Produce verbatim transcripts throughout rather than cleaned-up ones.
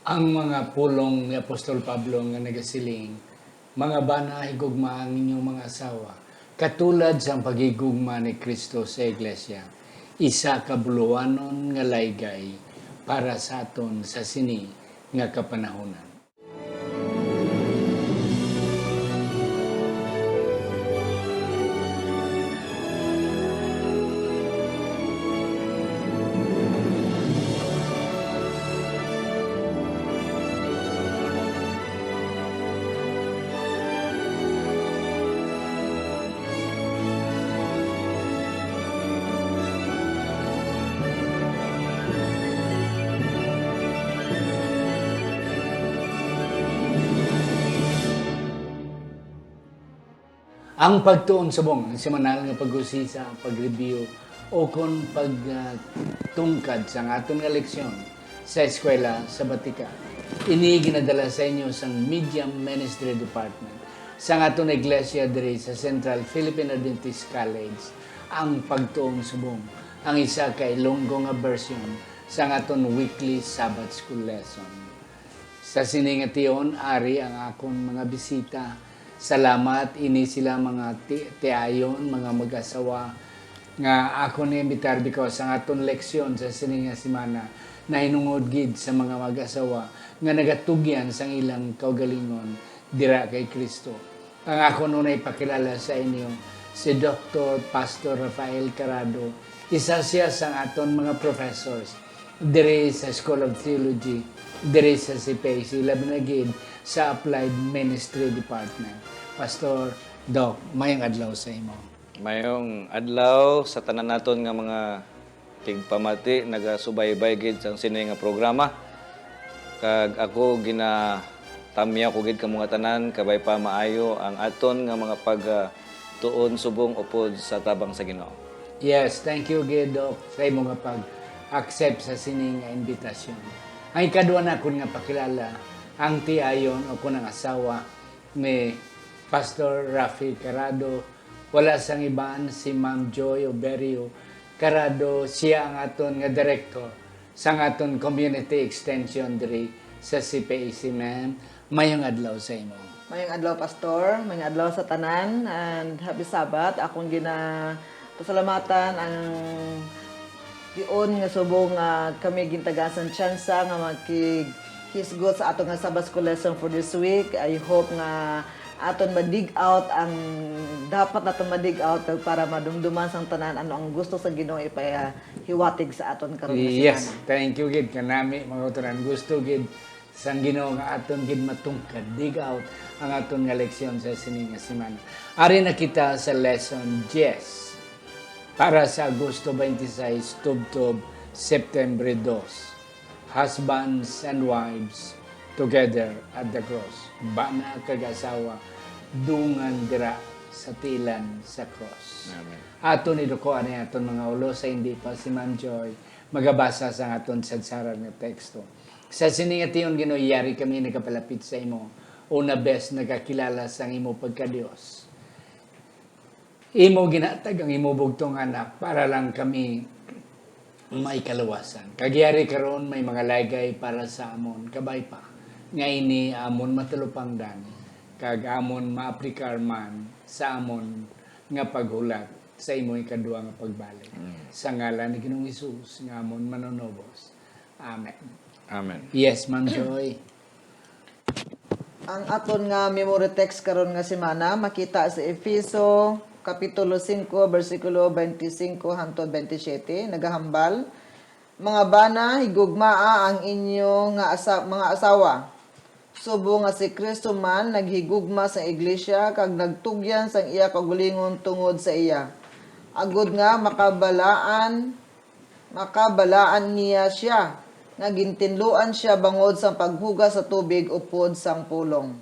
Ang mga pulong ni Apostol Pablo nga nagasiling, "Mga bana, higugma ang inyong mga asawa, katulad sang paghigugma ni Cristo sa iglesia, isa ka buluhanon nga laygay para sa aton sa sini nga kapanahonan." Ang pagtuon subong, ang semanal nga pag-usisa, pag-review, o kon pag, ah, tungkad sa aton nga leksyon sa eskwela sabatika. Ini ginadala sa inyo sang Media Ministry Department sang aton iglesia diri sa Central Philippine Adventist College, ang pagtuon subong, ang isa ka Ilonggo nga version sang aton weekly Sabbath School lesson. Sa sini nga tion, ari ang akon mga bisita. Salamat, ini sila mga ti-, tiayon, mga mag-asawa nga akon naimbitar because ang aton leksyon sa sini nga semana nahinungod gid sa mga mag-asawa nga nagatugyan sang ilang kaugalingon dira kay Cristo. Ang akon una ipakilala sa inyo si Doktor Pastor Rafael Carado, isa siya sang aton mga professors diri sa School of Theology, diri sa C P A C, labi na gid sa Applied Ministry Department. Pastor Doc, mayong adlaw sa imo. Mayong adlaw sa tanan naton nga mga tigpamati, nagasubaybay gid sang sini nga programa. Kag ako ginatamyaw ko gid kamo nga tanan, kabay pa maayo ang aton nga mga pag, ah, tuon subong upod sa tabang sa Ginoo. Yes, thank you gid, Doc, sa imo nga pag-accept sa sini nga imbitasyon. Ang ikadua nakon nga pakilala, ang tiayon o kon ang asawa ni Pastor Rafi Carado, wala sang iban si Ma'am Joy Oberio Carado, siya ang aton nga direktor sang aton community extension diri sa C P A C, ma'am. Mayong adlaw sa imo. Mayong adlaw, Pastor. Mayong adlaw sa tanan. And happy Sabbath. Akong ginapasalamatan ang tion nga subong nga kami gintagaan sang tsansa nga makighisgot sa ato nga Sabbath School lesson for this week. I hope nga aton ma-dig out ang dapat naton ma-dig out kag para madumduman sang tanan ano ang gusto sang Ginoo ipahiwatig sa aton karon nga Yes, semana. Thank you gid kanami, mga kautoran. Gusto gid sang Ginoo nga aton gid matungkad, dig out ang aton nga leksyon sa sini nga semana. Ari na kita sa lesson diyes para sa Agosto twenty-six tubtob September dos. Husbands and wives together at the cross. Bana kag asawa, dungan dira sa tiilan sa cross. Amen. Aton iduko ani aton mga ulo sa hindi pa si Ma'am Joy magabasa sa aton sadsaran nga teksto. Sa sini nga tion, Ginoo, yari kami nagapalapit sa imo, una bes nagakilala sang imo pagka-Dios. Imo ginhatag ang imo bugtong Anak para lang kami may kaluwasan. Kag yari karon may mga laygay para sa amon, kabay pa nga ini amon matalupangdan, kag amon maaplikar man sa amon nga paghulat sa imo ikadua nga pagbalik. Mm. Sa ngalan ni Ginoong Hesus nga amon Manunubos. Amen. Amen. Yes, Ma'am Joy. Ang aton nga memory text karon nga semana makita sa Efeso Kapitulo singko, bersikulo twenty-five hangtod twenty-seven, nagahambal, "Mga bana, higugmaa ang inyo nga asa-, mga asawa, subong nga si Cristo man naghigugma sa iglesia kag nagtugyan sang iya kaugalingon tungod sa iya, agod nga makabalaan, makabalaan niya sia, nga gintinluan sia bangod sang paghugas sa tubig upod sang pulong,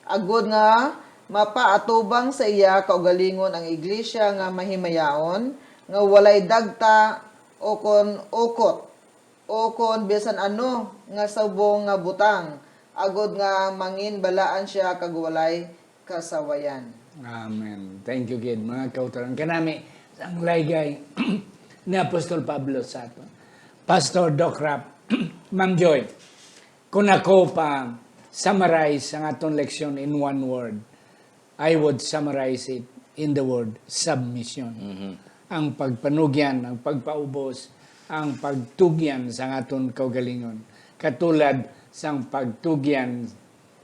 agod nga mapaatubang sa iya kaugalingon ang iglesia nga mahimayaon, nga walay dagta, o kon ukot, o kon bisan ano nga subong nga butang, agod nga manginbalaan sia kag walay kasawayan." Amen. Thank you gid, mga kautoran. Kanami, ang laygay ni Apostol Pablo sa aton. Pastor Doc Rap, Ma'am Joy, Kung ako pa summarize ang aton leksyon in one word, I would summarize it in the word submission. Mhm. Ang pagpanugyan, ang pagpaubos, ang pagtugyan sa aton kaugalingon. Katulad sang pagtugyan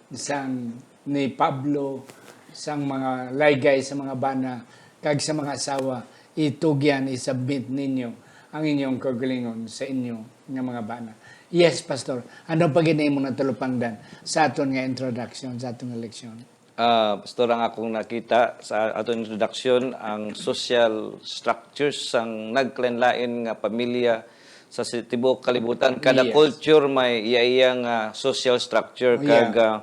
sang ni Pablo, sang mga laygay sa mga bana, kag sa mga asawa, itugyan, i-submit ninyo ang inyong kaugalingon sa inyo nga mga bana. Yes, Pastor. Ano pa gid imo natalupangdan sa aton nga introduction, sa aton nga leksyon? Ah, Pastor, ang akong nakita sa aton introduction, ang social structures sang nagkalain-lain nga pamilya sa si-, tibuok kalibutan. Kada Yes. culture may iya-iya nga social structure. Oh, yeah. Kag, ah,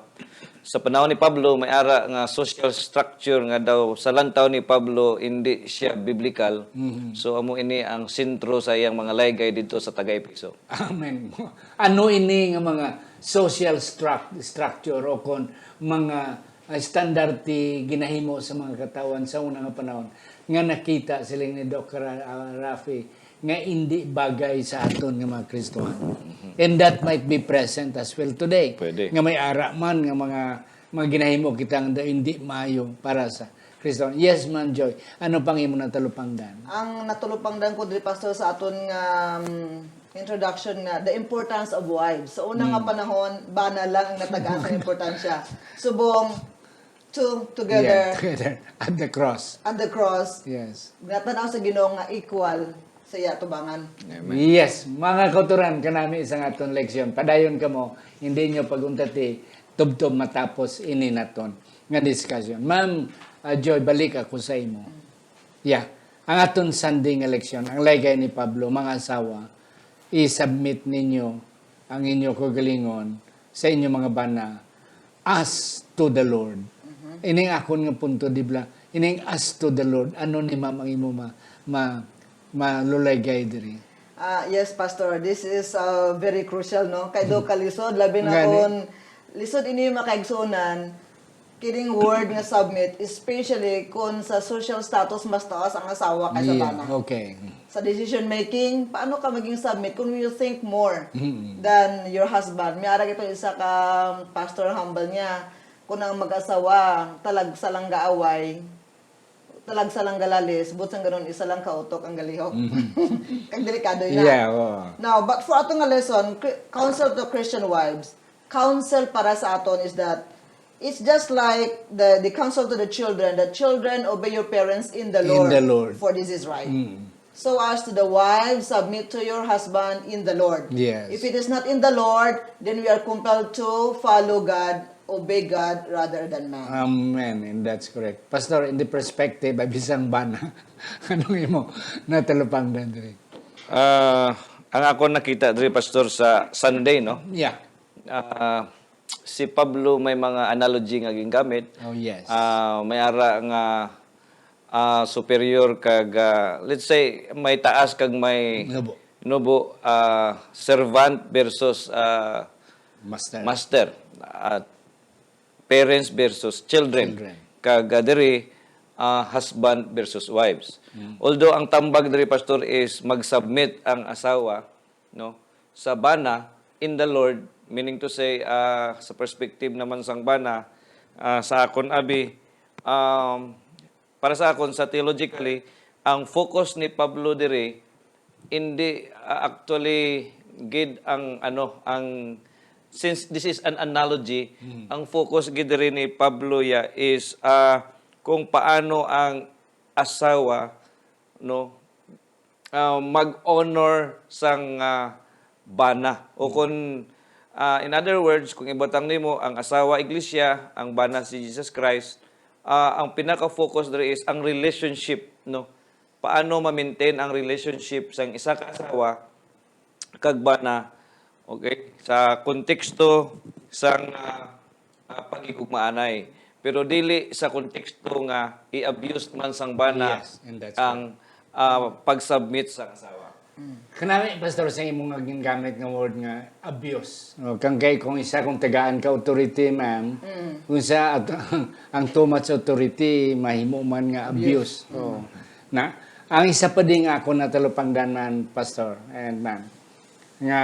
sa panahon ni Pablo, may ara nga social structure nga daw sa lantaw ni Pablo, hindi siya biblical. Mhm. So, amo ini ang sentro sa iyang mga laygay didto sa taga-Efeso. Amen. Ano ini nga mga social struc-, structure o kon mga, ah, standard ti ginahimo sa mga katawhan sa una nga panahon nga nakita siling ni Doc Ra-, ah, Rafi nga indi bagay sa aton nga mga Kristohanon? Mhm. And that might be present as well today. Pwede. Nga may ara man nga mga, mga ginahimo kita nga hindi maayo para sa Kristohanon. Yes, Ma'am Joy. Ano pang imo natalupangdan? Ang natalupangdan ko diri, Pastor, sa aton nga, um, introduction nga, the importance of wives. Sa una nga Mm. panahon, bana lang ang natagaan sa importansya. Subong, two together. Yeah, together. At the cross. At the cross. Yes. Ginatanaw sa Ginoo nga equal sa iya tubangan. Amen. Yes, mga kauturan, kanami sa aton leksyon. Padayon kamo, hindi nyo pag-untati, tubtob matapos ini naton nga discussion. Ma'am, ah, Joy, balik ako sa imo. Yeah. Ang aton Sunday nga leksyon, ang laygay ni Pablo, mga asawa, i-submit ninyo ang inyo kaugalingon sa inyo mga bana as to the Lord. Mhm. Ining akon nga punto, di ba? Ining as to the Lord, ano ni ma'am ang imo ma-, ma-, malulaygay diri? Ah, yes, Pastor. This is, uh, very crucial, no? Kay do kalisod, labi na Gani. Kung lisod ini, mga kaigsunan, kining word nga submit, especially kung sa social status mas taas ang asawa kaysa Yeah, bana. Okay. Sa decision making, paano ka maging submit kung you think more Mm. than your husband? May ara gito isa ka pastor humble niya, kung ang mag-asawa, talagsa lang gaaway, talagsa lang galalis, but sang ganun, isa lang ka utok ang galihok. Mm. Kag delikado na. Yeah, oo. Now, but for ato nga lesson, cri-, counsel to Christian wives, counsel para sa aton is that it's just like the, the counsel to the children, that, "Children, obey your parents in the In Lord, the Lord. for this is right." Mm. So as to the wives, submit to your husband in the Lord. Yes. If it is not in the Lord, then we are compelled to follow God, obey God rather than man. Amen. And that's correct. Pastor, in the perspective, ay bisang bana, anong imo natalupangdan diri? Ah, ang ako nakita diri, Pastor, sa Sunday, no? Yeah. Ah, si Pablo may mga analogy nga gingamit. Oh, yes. Ah, may ara nga, ah, superior kag, ah, let's say, may taas kag may Nubo. nubo, ah, servant versus, ah, Master. master. At parents versus children. Children. Kag, ah, diri, ah, husband versus wives. Mm. Although ang tambag diri, Pastor, is mag-submit ang asawa, no, sa bana in the Lord, meaning to say, ah, sa perspective naman sang bana, ah, sa akon abi, um, para sa akon, sa theologically, ang focus ni Pablo diri, hindi, ah, actually gid ang, ano, ang, since this is an analogy, Mm. ang focus gid diri ni Pablo ya is, ah, kung paano ang asawa, no, ah, mag-honor sang, ah, bana. O kung, ah, in other words, kung ibutang nimo, ang asawa, iglesia, ang bana, si Jesus Christ, ah, ang pinaka-focus diri is ang relationship, no? Paano ma-maintain ang relationship sang isa ka asawa kag bana, okay, sa konteksto sang, ah, ah, paghigugmaanay. Pero dili sa konteksto nga i-abuse man sang bana Yes, and that's ang, ah, pag-submit sang asawa. Kanami, Pastor, sa imo nga gingamit nga word nga abuse. O, kang kay kung isa kung tagaan ka authority, ma'am, Mm. kung sa at-, ang too much authority, mahimo man nga abuse. Abuse. O. Na, ang isa pa din nga ako natalupangdan man, Pastor, and ma'am, nga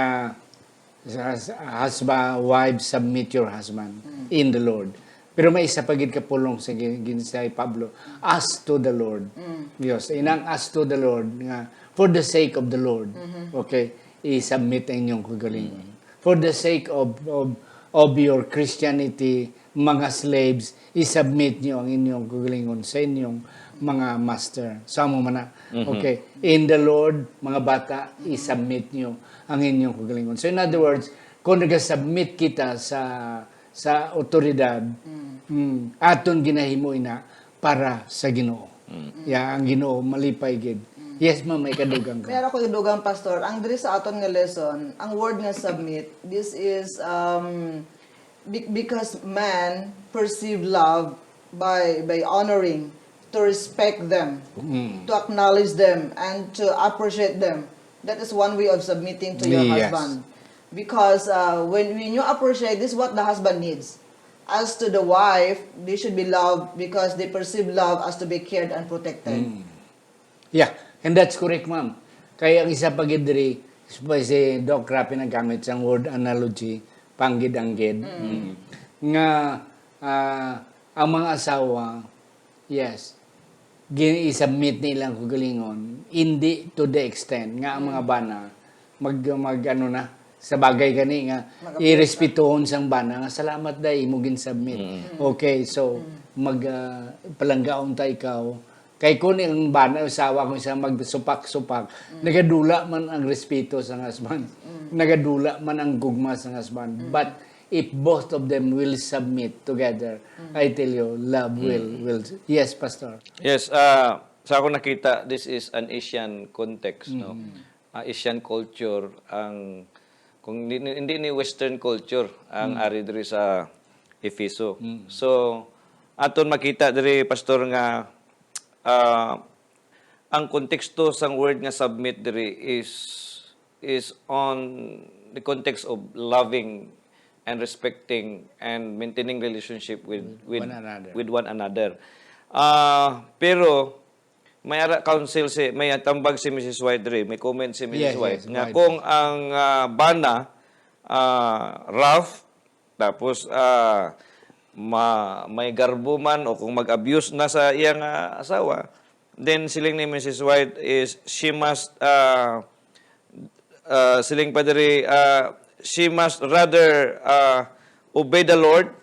Sa, sa husband, wives, submit your husband in the Lord. Pero may isa pa gid ka pulong sa gin-, gin-, sa Pablo, "As to the Lord." Dios, inang "As to the Lord," nga, "For the sake of the Lord." Okay? I-submit ang inyong kagalingon. For the sake of, of, of your Christianity, mga slaves, i-submit niyo ang inyong kagalingon sa inyong mga master. Sa amo man na. Okay? In the Lord, mga bata, i-submit niyo ang inyong kagalingon. So, in other words, kung nagasubmit kita sa, sa otoridad, mm, aton ginahimo ina para sa Ginoo. Ya, ang Ginoo malipay gid. Yes, ma'am, may kadugang ka. Pero ko dugang, Pastor, ang diri sa aton nga lesson, ang word nga submit, this is, um, be- because man perceive love by by honoring, to respect them, to acknowledge them, and to appreciate them. That is one way of submitting to your Yes. husband. Because uh, when, when you appreciate, this is what the husband needs. As to the wife, they should be loved because they perceive love as to be cared and protected. Yeah, and that's correct, ma'am. Kaya ang isa pa gid diri, si Doc Rafi naggamit sang word analogy, panggid-anggid, nga ah, ang mga asawa, yes, gin-, i-submit nila ang kagalingon, hindi to the extent nga ang mga bana mag, mag ano na, sa bagay gani nga Mag-appreciate. Irespetohon sang bana nga, "Salamat, day, imo gin-submit." Okay, so mag ah, palanggaon ta ikaw. Kay kun ang bana, asawa ko, siya magsupak-supak, nagadula man ang respeto sa husband. Nagadula man ang gugma sa husband. But if both of them will submit together, I tell you, love will, will, yes, Pastor. Yes, ah, sa ako nakita, this is an Asian context, no? Ah, Asian culture ang, kung hindi, hindi ni Western culture ang ari diri sa Efeso. So, aton makita diri, Pastor, nga ah, ang konteksto sang word nga submit diri is is on the context of loving and respecting and maintaining relationship with with One another. With one another. Ah, pero may ara counsel si, may tambag si Missus White diri, may comment si Missus Yes, White yes, nga White. Kung ang ah, bana ah, rough, tapos ah, ma, may garbo man o kung mag-abuse na sa iyang ah, asawa, then siling ni Missus White is she must ah, ah, siling pa diri, ah, she must rather ah, obey the Lord,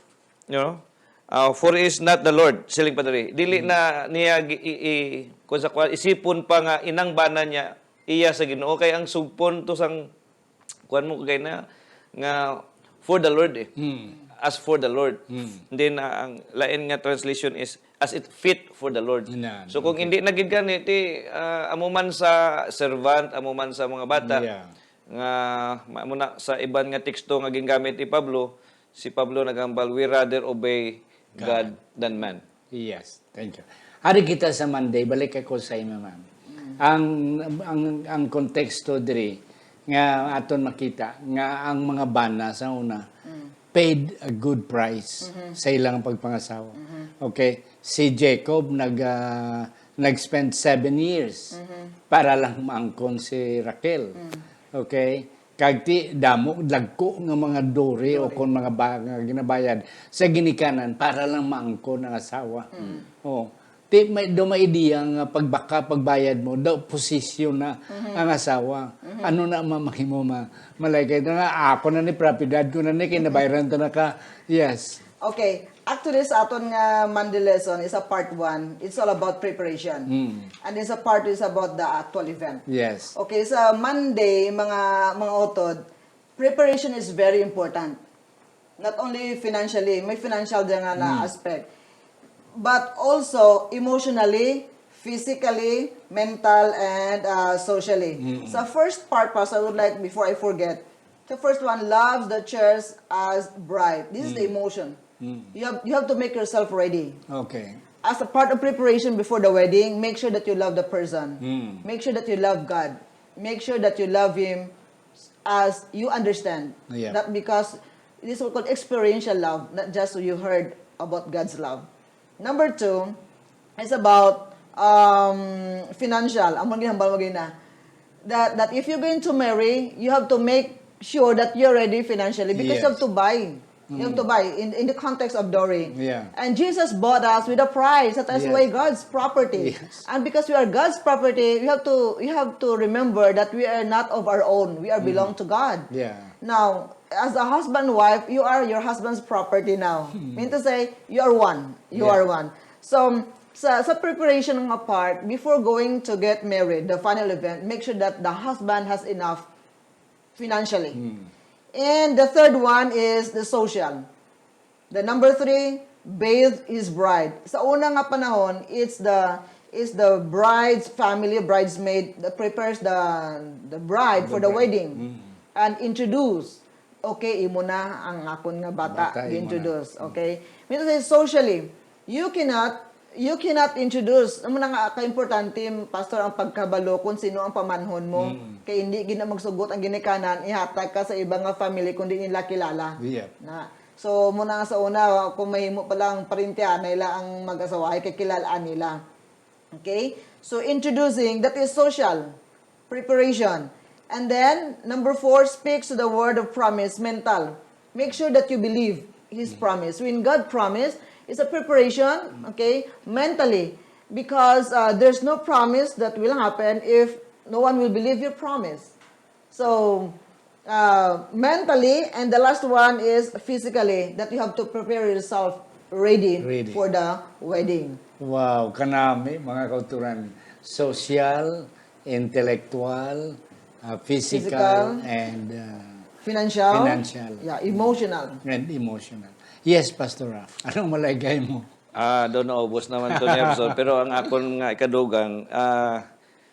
you know, ah, for he is not the Lord, siling pa diri. Dili na niya gi- i, i, kung sa kuwan, isipon pa nga inang bana niya iya sa Ginoo, kay ang sugpon to sang kuwan mo kay na nga for the Lord eh. As for the Lord. Then ah, ang lain nga translation is as it fit for the Lord. Yan. So kung hindi na gid gani ti ah, amo man sa servant, amo man sa mga bata Yeah. nga ma- amo na sa iban nga teksto nga gingamit ni Pablo, si Pablo nagambal, "We rather obey God than man." Yes, thank you. Ari kita sa Monday, balik ako sa imo, ma'am. Ang ang ang konteksto diri nga aton makita nga ang mga bana sa una paid a good price sa ilang pagpangasawa. Okay, si Jacob nag ah, nag-spend seven years para lang maangkon si Raquel. Okay? Kag ti damo, dagko nga mga duri o kon mga ba, nga ginabayad sa ginikanan para lang maangkon ang asawa. Oh. Ti may, do may idea nga pagbaka, pagbayad mo, daw posisyon na ang asawa. Ano na mamahimo ma, malay kay nga, "Ako na ni, propiedad ko na ni, kay nabayran ta na ka." Yes. Okay. Actually, sa aton nga Monday lesson is a part one. It's all about preparation. And it's a part is about the actual event. Yes. Okay, sa Monday, mga mga utod, preparation is very important. Not only financially, may financial din nga na aspect. But also emotionally, physically, mental, and uh, socially. Sa first part, Pastor, I would like, before I forget, the first one, loves the church as bride. This is the emotion. You have you have to make yourself ready. Okay. As a part of preparation before the wedding, make sure that you love the person. Make sure that you love God. Make sure that you love Him as you understand. Yeah. Not because this is called experiential love, not just you heard about God's love. Number two is about um, financial. Amo ginhambal mo gina. That that if you're going to marry, you have to make sure that you're ready financially because you have Yes. to buy. You have to buy in, in the context of dowry. Yeah. And Jesus bought us with a price. That is Yes. why God's property. Yes. And because we are God's property, you have to you have to remember that we are not of our own. We are belong to God. Yeah. Now, as a husband wife, you are your husband's property now. Mean to say, you are one. You Yeah. are one. So, sa, sa preparation nga part, before going to get married, the final event, make sure that the husband has enough financially. And the third one is the social. The number three, bathe his bride. Sa una nga panahon, it's the it's the bride's family, bridesmaid that prepares the the bride for the wedding and introduce. Okay, imo na ang akon nga bata, Bata, imo na. introduce. Okay? Mean to say, socially, you cannot you cannot introduce. Amo na nga ka-importante, Pastor, ang pagkabalo kung sino ang pamanhon mo. Kay hindi gina magsugot ang ginikanan, ihatag ka sa iba nga family kung di nila kilala. Yep. Na. So, muna nga sa una, kung mahimo pa lang parintihan nila ang mag-asawa, ay kakilalaan nila. Okay? So, introducing, that is social preparation. And then, number four, speaks to the word of promise, mental. Make sure that you believe His promise. When God promise, it's a preparation, okay, mentally. Because uh, there's no promise that will happen if no one will believe your promise. So, uh, mentally, and the last one is physically, that you have to prepare yourself ready, Ready. for the wedding. Wow, kanami, mga kauturan. Social, intellectual, uh, physical, Physical. and uh, Financial, Financial. Yeah, emotional. And emotional. Yes, Pastor Ralph. Anong malaygay mo? Ah, do naubos naman to ni Absol. Pero ang akon nga ikadugang, ah,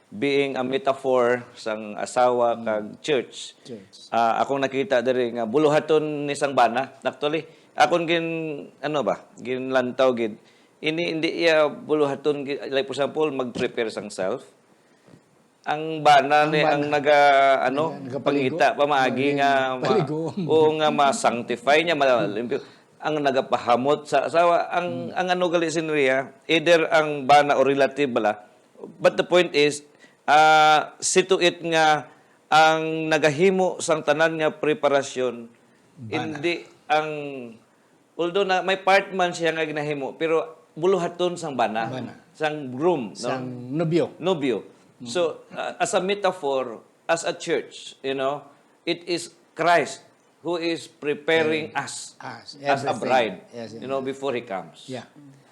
being a metaphor sang asawa kag church. Church. Ah, akong nakita diri nga buluhaton ni sang bana. Actually, akon gin ano ba, ginlantaw gid. Ini hindi iya buluhaton gi- like for example, mag-prepare sang self. Ang bana ni ang naga ano, Nagapaligo. pangita pamaagi nga ma- Paligo. o nga ma-sanctify niya, malimpyo. Ang nagapahamot sa asawa, ang ang ano gali sinriya, either ang bana o relative bala. But the point is, ah, see to it nga ang nagahimo sang tanan nga preparasyon, hindi ang, although na may part man siya nga ginahimo, pero buluhaton sang bana, Bana. sang groom, no? Sang nobyo. Nobyo. So, uh, as a metaphor, as a church, you know, it is Christ who is preparing us Us, as a everything. bride, Yes, yes. you know, before He comes. Yeah.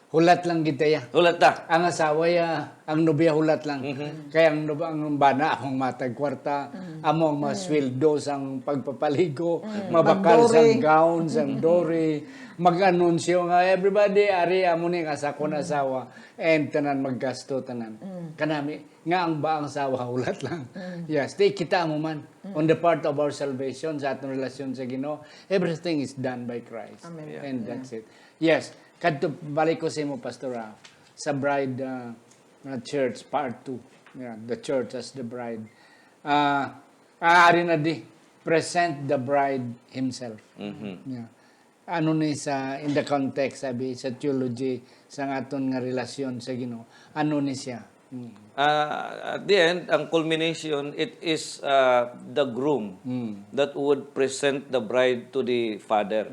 Hulat lang gid ta ya. Hulat ta. Ang asawa ya, ang nobya hulat lang. Kaya ang nobya, ang bana, among matag kwarta, among masweldo sang pagpapaligo, mabakal Magdori. Sang gown, sang dori, mag-anunsyo nga, "Everybody, ari amo ni nga sa akon asawa." And tanan maggasto, tanan. Kanami, nga ang ba ang asawa, hulat lang. Yes, di kita mo man. On the part of our salvation, sa aton relasyon sa Ginoo, everything is done by Christ. Amen. And that's it. Yes, kadto, balik ko sa imo, Pastor, ah, sa bride, ah, ah, church, part two. Yeah, the church as the bride. Ah, ah, ari na di, present the bride himself. Yeah. Ano ni sa, in the context, sabi, sa theology, sa aton nga relasyon sa Ginoo, ano ni siya? Mm. Ah, at the end, ang culmination, it is uh, the groom that would present the bride to the father.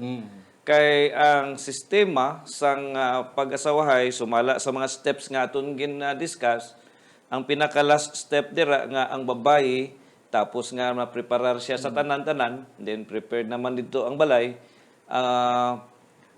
Kay ang sistema sang ah, pag-asawahay, sumala sa mga steps nga aton gin-discuss, ang pinaka-last step dira nga ang babayi, tapos nga mapreparar siya sa tanan-tanan, then prepared naman didto ang balay. Ah,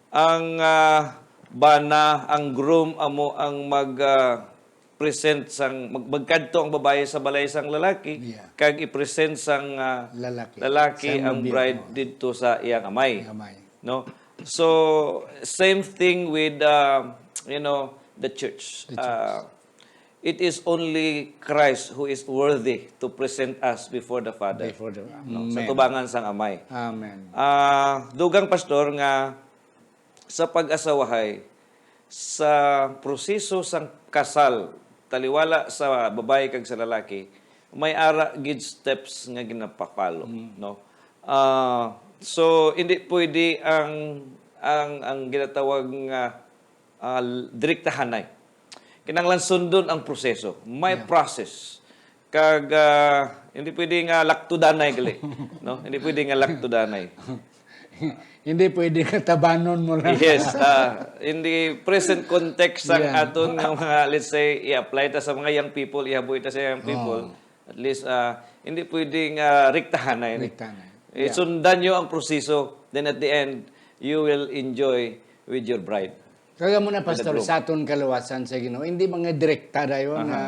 ang ah, bana, ang groom amo ang mag ah, present sang mag, magkadto ang babayi sa balay sang lalaki, Yeah. Kag i-present sang ah, Lalaki. lalaki Sang ang nobyo, bride oo. Didto sa iyang amay. Amay. No? So, same thing with uh, you know, the church. The church. Uh, it is only Christ who is worthy to present us before the Father. Before the- No? Sa Amen. Tubangan sang Amay. Amen. Ah, dugang, Pastor, nga sa pag-asawahay, sa proseso sang kasal, taliwala sa babayi kag sa lalaki, may ara gid steps nga ginapa-follow, no? Ah, so hindi pwede ang ang ang ginatawag nga ah, direktahanay. Kinahanglan sundon ang proseso. May process. Kag ah, Hindi pwede nga laktudanay gali, no? Hindi pwede nga laktudanay. Hindi pwede nga tabanon mo lang. Yes, ah, in the present context sang Yeah. aton nga mga, let's say, i-apply ta sa mga young people, ihaboy ta sa young people, at least, ah, hindi pwede nga riktahanay ni. Riktahanay. Eh, sundan nyo ang proseso, then at the end, you will enjoy with your bride. Kaya mo na, Pastor, With the group. Sa aton kaluwasan sa Ginoo, hindi mga direkta dayon na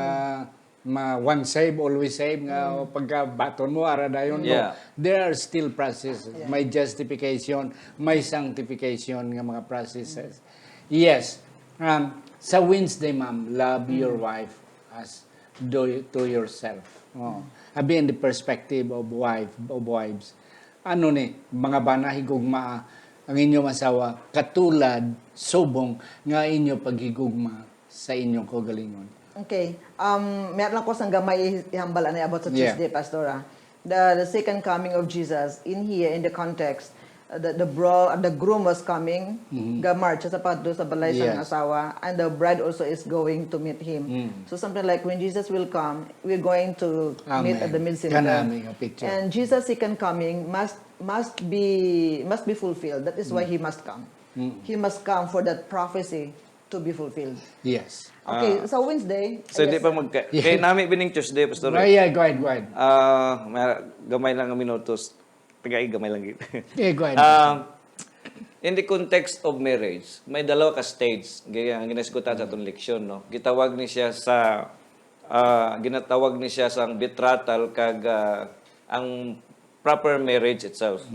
ma one save, always save nga pagkabaton mo, ara dayon mo. Yeah. There are still processes. May justification, may sanctification nga mga processes. Yes, um, sa Wednesday, ma'am, love your wife as do to yourself. Oh. Abi in the perspective of wife, of wives. Ano ni, mga bana, higugma ang inyong asawa katulad subong nga inyo paghigugma sa inyong kaugalingon. Okay. Um, meron lang ko sang gamay i- ihambal anay about sa Yeah. Tuesday, Pastor. Ah. The, the second coming of Jesus in here, in the context, uh, the, the, bro, the groom was coming, ga-march sa pagkadto sa balay sa Yes. asawa, and the bride also is going to meet him. So something like when Jesus will come, we're going to meet Amen. At the mid-center. Kanami nga picture. And Jesus' second coming must must be must be fulfilled. That is why he must come. He must come for that prophecy to be fulfilled. Yes. Okay, so Wednesday. So, di yes. pa magka... Yes. Kay nami bining Tuesday, Pastor. Oh, yeah, go ahead, go ahead. Ah, may gamay lang ang minutos. Tagay, gamay lang gid. Yeah, go ahead. Ah, in the context of marriage, may dalawa ka stage. Gaya ang ginasgutan sa atong leksyon, no? Gitawag ni siya sa ah, ginatawag ni siya sang betrothal kag ah, ang proper marriage itself.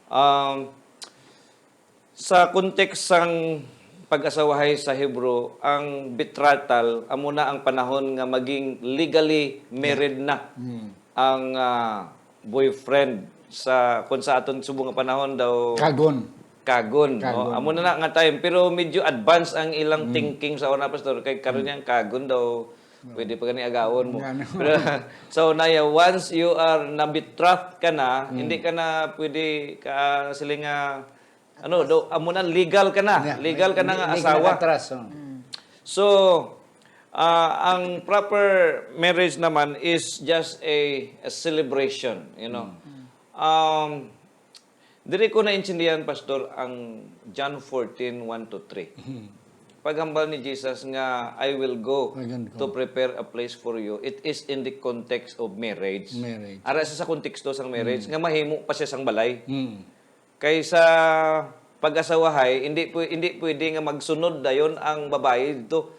Um, sa context sang pag-asawahay sa Hebrew, ang betrothal amo na ang panahon nga maging legally married na ang ah, boyfriend sa, kung sa aton subong nga panahon daw, Kagon. kagon, no? Kagon. Amo na na nga time, pero medyo advance ang ilang thinking sa una, Pastor, kay karon yang kagon daw pwede pa gani agawon mo. Ngano? Pero sa una, ya, once you are na-betrothed ka na, hindi ka na pwede ka sila nga ano, do amo na, legal ka na. Yeah, Legal ka na nga legal asawa. Atras, oh. So, ah, ang proper marriage naman is just a, a celebration, you know. Um, diri ko naintindihan, Pastor, ang John fourteen, one to three. Paghambal ni Jesus nga, "I will go I can go. To prepare a place for you." It is in the context of marriage. Marriage. Ara sa, sa konteksto sang marriage, nga mahimo pa siya sang balay. Hmm. Kay sa pag-asawahay, hindi pwe-, hindi pwede nga magsunod dayon ang babayi dito.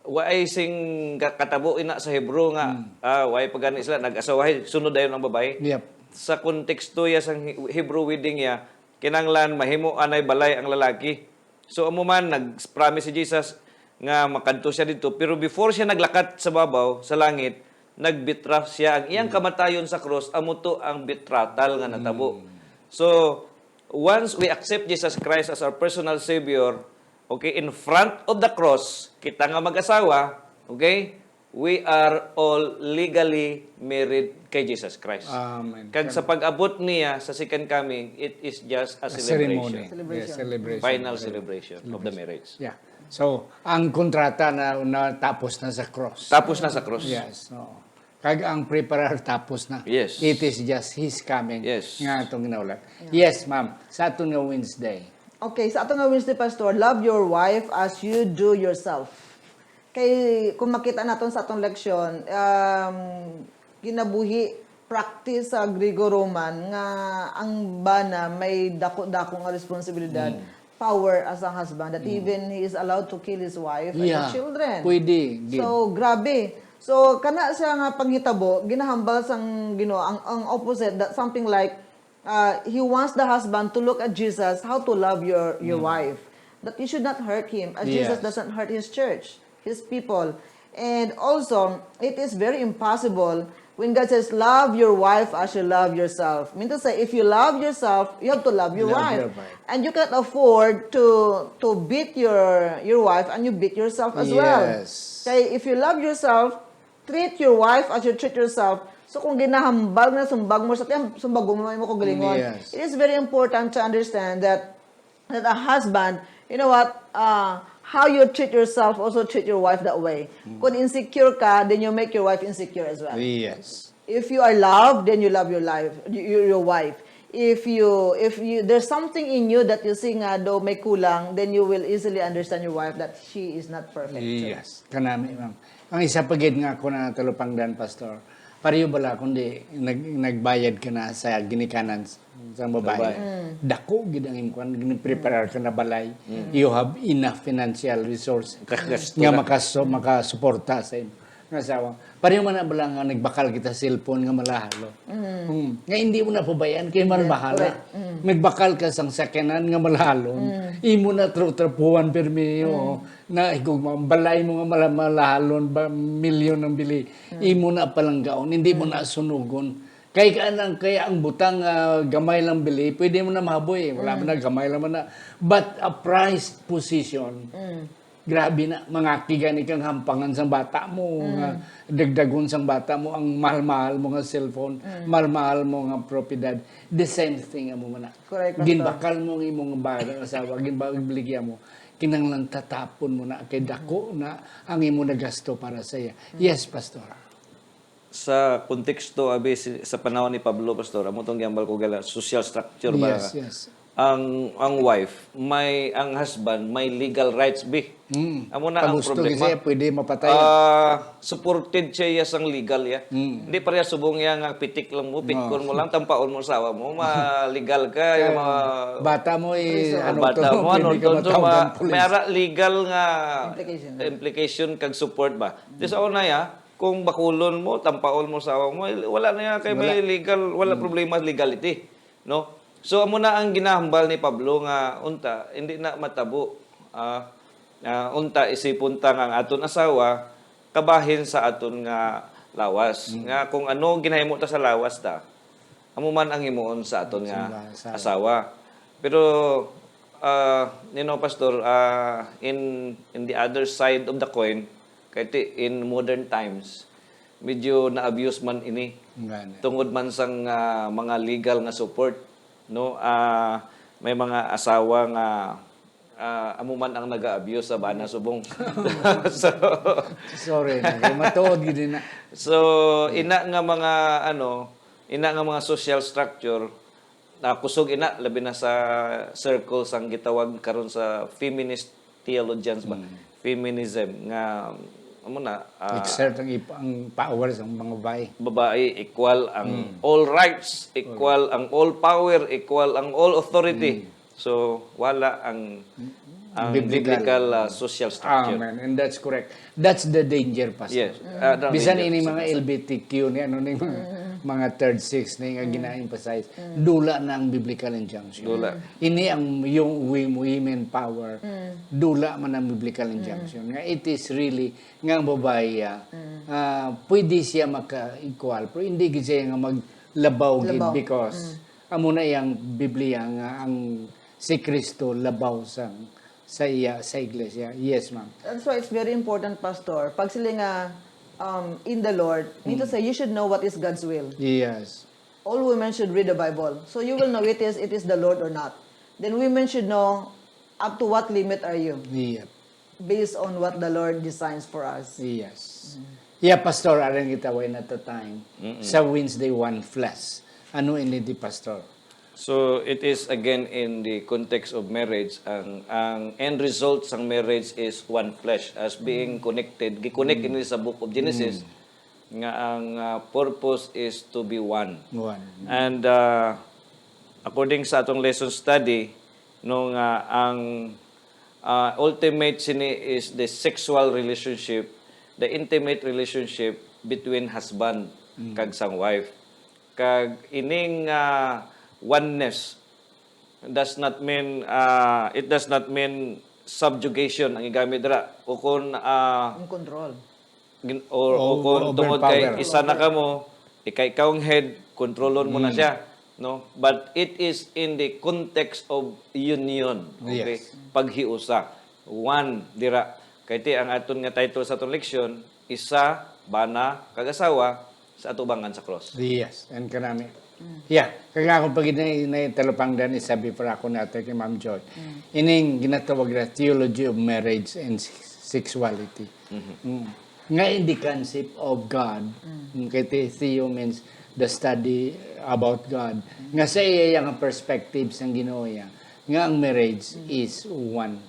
Waay sing ka-, katabo ina sa Hebrew nga, ah, waay pa gani sila nag-asawahay, sunod dayon ang babayi. Yep. Sa konteksto ya sang He-, Hebrew wedding ya, kinahanglan mahimo anay balay ang lalaki. So, amo man, nag-promise si Jesus nga makadto siya dito. Pero before siya naglakat sa babaw, sa langit, nagbetroth siya. Ang iyang kamatayon sa krus, amo to ang betrothal nga natabo. So, once we accept Jesus Christ as our personal Savior, okay, in front of the cross, kita nga mag-asawa, okay, we are all legally married kay Jesus Christ. Amen. Kag sa pag-abot niya sa second coming, it is just a A celebration. Ceremony. Yes, celebration. Final celebration of the marriage. Yeah. So, ang kontrata na, na tapos na sa cross. Tapos na sa cross. Yes. Oo. Kag ang preparar tapos na. Yes. It is just his coming. Yes. Nga atong ginaulat. Yes, ma'am. Sa aton nga Wednesday. Okay, sa aton nga Wednesday, Pastor, love your wife as you do yourself. Kay kung makita naton sa atong leksyon, um, ginabuhi, practice sa Greco-Roman nga ang bana may dako-dako nga responsibilidad, power as a husband, that even he is allowed to kill his wife and Yeah. his children. Pwede, gid. So, grabe. So, kana siya nga panghitabo, ginahambal sang Ginoo ang, ang opposite, that something like, uh, he wants the husband to look at Jesus, how to love your, your wife. That you should not hurt him, as Jesus Yes. Doesn't hurt his church, his people. And also, it is very impossible when God says, "Love your wife as you love yourself." Mean to say, if you love yourself, you have to love your Love wife. Your wife. And you cannot afford to to beat your your wife and you beat yourself as well. Yes. Kay if you love yourself, treat your wife as you treat yourself. So kung ginahambal nga sumbag mo sa tiyang, sumbag mo mo ko galingon. Yes. It is very important to understand that that a husband, you know what, uh, how you treat yourself, also treat your wife that way. Kung insecure ka, then you make your wife insecure as well. Yes. If you are loved, then you love your life, your, your wife. If you, if you, there's something in you that you see nga daw may kulang, then you will easily understand your wife that she is not perfect too. Yes, kanami, ma'am. Ang isa pa gid nga ako na talupangdan, Pastor, pareho bala kundi nag, nagbayad ka na sa ginikanan s- sa babae. Babae. Dako gid ang imong kuan, gini-prepare ka na balay. You have enough financial resource Kagasto nga na. makaso, makasuporta sa imong asawa. Pareho man na bala nga nagbakal kita cellphone nga malahalo. Hmm. Nga hindi mo na pabayaan kay man bahala. Nagbakal ka sang sakyanan nga malahalon. Imo na tro-, trapuhan pirmi, oh. Na higugma, balay mo nga mala-, malahalon, ba, milyon ang bili. Imo na palanggaon, hindi mo na sunugon. Kay ka nang, kaya ang butang, ah, gamay lang bili, pwede mo na mahaboy. Wala man na, gamay lang man na. But a prized position, grabe na, mangaki gani kang hampangan sang bata mo, nga dagdagon sang bata mo ang mahal-mahal mo nga cellphone, mahal-mahal mo nga propiedad. The same thing amo man na. Correct, Pastor. Ginbakal mo ang imong ba-, asawa, ginbaligya mo, kinahanglan tatapon mo na kay dako na ang imo nagasto para sa iya. Yes, Pastor. Sa konteksto, abi, si- sa panahon ni Pablo, Pastor, amo tong gihambal ko gala, social structure ba? Yes, yes. Ang ang wife, may, ang husband may legal rights, bi. Mm. Amo na ang Pagusto problema. Kasi pwede mapatay. Ah, supported siya iya sang legal, ya. Hindi pareha subong iya nga pitik lang mo, pitkon mo lang, tampaon mo asawa mo, ma legal ka, yung mga Bata mo eh, ano bata to, mo, ano pwede ka to, to, matawagan ma- pulis. may ara legal nga Implication. implication kag support ba. Di sa una ya, kung bakulon mo, tampaon mo asawa mo, wala na ya kay may legal, wala problema legality, no? So amo na ang ginahambal ni Pablo nga unta hindi na matabo, ah, ah, unta isipon ta nga ang aton asawa kabahin sa aton nga lawas, nga kung ano ginahimo ta sa lawas ta, amo man ang himuon sa aton nga Sa asawa. asawa. Pero, ah, you know, Pastor, ah, in in the other side of the coin, kay ti- in modern times, medyo na-abuse man ini. Ngani. Tungod man sang, ah, mga legal nga support, no? Ah, may mga asawa nga, ah, amo man ang naga-abuse sa bana subong. So, Sorry, na, kay matuod gid na. so, ina nga mga, ano, ina nga mga social structure, na kusog ina, labi na sa circle sang gitawag karon sa feminist theologians ba? Feminism, nga, amo na, ah, Exert ang, ip- ang power sa mga babae. babae equal ang all rights, equal ang all power, equal ang all authority. So, wala ang ang Biblical. biblical, ah, social structure. Amen. And that's correct. That's the danger, Pastor. Yes. Ah, the Bisan danger. Ini mga L G B T Q ni ano ni mga, mga third sex ni nga gina-emphasize. Dula na ang biblical injunction. Dula. Ini ang yung wi- women power. Dula man ang biblical injunction. Nga it is really nga ang babae, ah, ah, pwede siya maka-equal, pero hindi gid siya nga maglabaw gid Labaw. Because amo na yang Biblia nga ang si Kristo labaw sa sa iya sa iglesia. Yes, ma'am. That's why it's very important, Pastor. Pag sila nga um, in the Lord, need to say you should know what is God's will. Yes. All women should read the Bible. So you will know it is it is the Lord or not. Then women should know up to what limit are you Yeah. based on what the Lord designs for us. Yes. Yeah, Pastor, aring kita way na ta time. Sa Wednesday, one flesh. Ano ini di, Pastor? So it is again in the context of marriage, ang ang end result sang marriage is one flesh, as being connected, gi-connect ini sa book of Genesis nga ang ah, purpose is to be one. One. And ah, according sa atong lesson study, no, nga ang ah, ultimate sini is the sexual relationship, the intimate relationship between husband kag sang wife. Kag ining ah, oneness does not mean ah, it does not mean subjugation ang igamit dira, o kun ah, Ang control. gin- or, o O- kun tungod kay overpower. Isa na kamo, ikaw, ikaw ang head, kontrolon mo na siya, no? But it is in the context of union, okay? Yes. Paghiusa, one dira. Kay ti ang aton nga title sa atong leksyon, Isa, Bana, kag Asawa sa Atubangan sa Cross. Yes, and kanami. Yeah, kaya ako pag na, na talupangdan isa before ako nato kay Ma'am Joy. Ining ginatawag na theology of marriage and s- sexuality. Mm. Nga in the concept of God, kay the-, theo means the study about God, nga sa iya nga perspective sang Ginoo iya, nga ang marriage is one,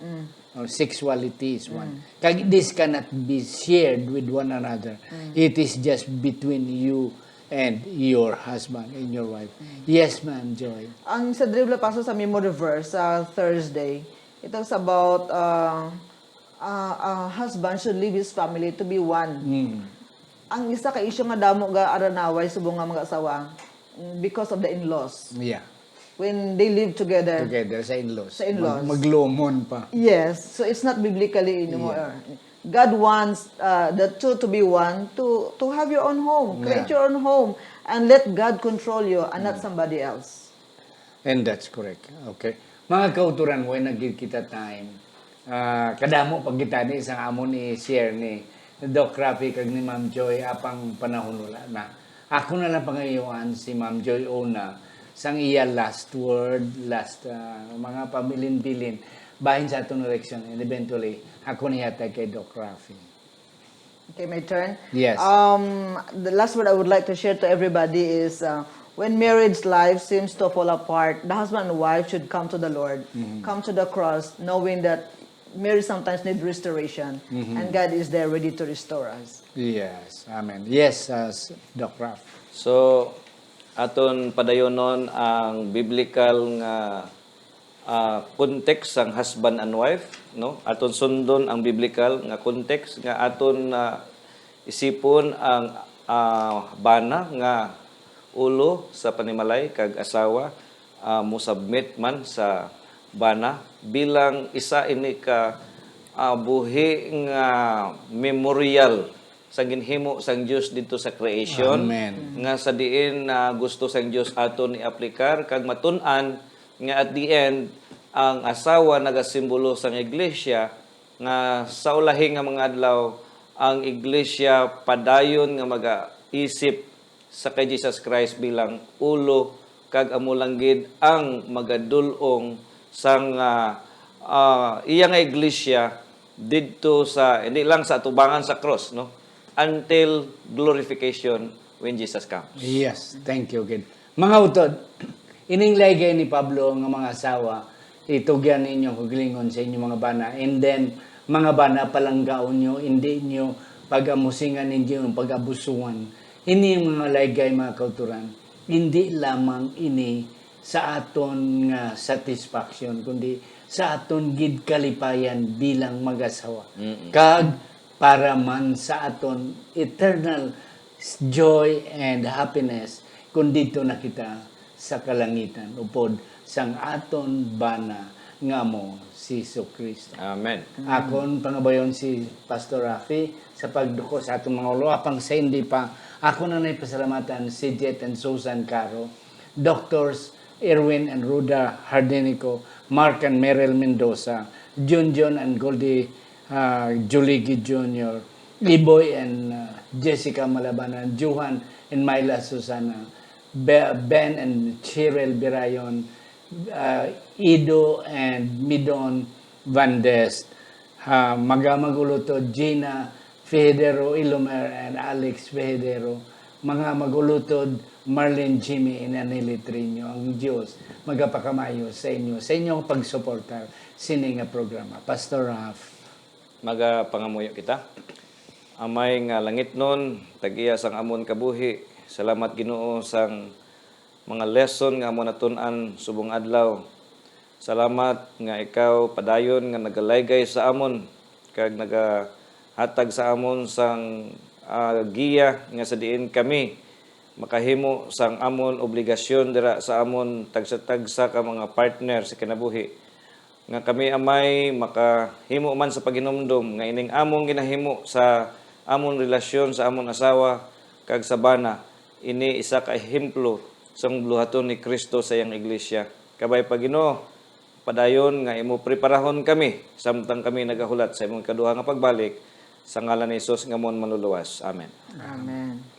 or sexuality is one. Kag this cannot be shared with one another. It is just between you and your husband and your wife. Yes, Ma'am Joy. Ang sa Dribla Pastor sa memory verse sa Thursday, it talks about uh, uh, a husband should leave his family to be one. Mm. Ang isa ka issue nga damo ga aranaway subong nga mag-asawa, mm, because of the in-laws. Yeah. When they live together. Together sa in-laws. Sa in-laws. Mag-, maglumon pa. Yes. So it's not biblically anymore. Yeah. God wants uh, the two to be one, to to have your own home, create Yeah. your own home, and let God control you and not somebody else. And that's correct. Okay. Mga kauturan, way na gid kita time. Ah, kadamo pa kita ni sa amon i-share ni Doc Rafi kag ni Ma'am Joy, apang panahon wala na. Ako na lang pangayuan si Ma'am Joy una sang iya last word, last, ah, mga pabilin-bilin bahin sa aton election, and eventually ako nihatag kay Doc Rafi. Okay, my turn. Yes. Um, the last word I would like to share to everybody is, uh, when marriage life seems to fall apart, the husband and wife should come to the Lord, come to the cross, knowing that marriage sometimes need restoration, and God is there ready to restore us. Yes. Amen. Yes, uh, s-, Doc Ralph. So, aton padayonon ang biblical nga ah, context sang husband and wife, no? Aton sundon ang biblical nga context nga aton, ah, isipon ang, ah, bana nga ulo sa panimalay kag asawa, ah, mo-submit man sa bana bilang isa ini ka, ah, buhi nga memorial sang ginhimo sang Dios didto sa creation, Amen. nga sa diin, ah, gusto sang Dios aton i-aplikar kag matun-an nga at the end, ang asawa nagasimbolo sang iglesia, nga sa ulahi nga mga adlaw, ang iglesia padayon nga magaisip sa kay Jesus Christ bilang ulo, kag amo lang gid ang magadul-ong sang, ah, ah, iya nga iglesia didto sa, hindi lang sa atubangan sa cross, no? Until glorification when Jesus comes. Yes, thank you gid. Mga utod, ining laygay ni Pablo nga mga asawa, itugyan ninyo ang kaugalingon sa inyong mga bana, and then, mga bana, palanggaon nyo, hindi nyo pag-amusingan, hindi nyo pag-abusuhan. Ini nga mga laygay, mga kauturan, hindi lamang ini sa aton nga satisfaction, kundi sa aton gid kalipayan bilang mag-asawa. Mm-mm. Kag para man sa aton eternal joy and happiness, kung didto na kita sa kalangitan, upod sang aton bana nga amo si Jesu-Cristo. Amen. Akon pangabayon si Pastor Rafi sa pagduko sa atong mga ulo. Apang sa hindi pa, ako na nay pasalamatan si Jet and Susan Caro, Doctors Erwin and Ruda Hardinico, Mark and Meryl Mendoza, Junjun and Goldie, ah, Juligi Junior, Iboy and, ah, Jessica Malabanan, Johan and Myla Susana, Be-, Ben and Cheryl Birayon, ah, Ido and Midon Van Dest, ah, mga mag-ulutod Gina Fijidero Ilomer and Alex Fijidero, mga mag-ulutod Marlene, Jimmy, and Aneli Triño. Ang Dios magapakamayo sa inyo, sa inyong pagsuportar sini nga programa. Pastor Ralph. Magapangamuyo kita. Amay nga langitnon, tag-iya sang amon kabuhi, salamat, Ginoo, sang mga lesson nga amon natun-an subong adlaw. Salamat nga ikaw padayon nga nagalaygay sa amon kag nagahatag sa amon sang, ah, giya nga sa diin kami makahimo sang amon obligasyon dira sa amon tagsa-tagsa ka mga partner sa kinabuhi, nga kami, Amay, makahimo man sa paghinumdom nga ining among ginahimo sa amon relasyon sa amon asawa kag sa bana, ini isa ka ehemplo sang buluhaton ni Cristo sa iyang iglesia. Kabay pa, Ginoo, padayon nga imo preparahon kami samtang kami nagahulat sa imong ikaduha nga pagbalik, sa ngalan ni Jesus nga amon Manluluwas. Amen. Amen.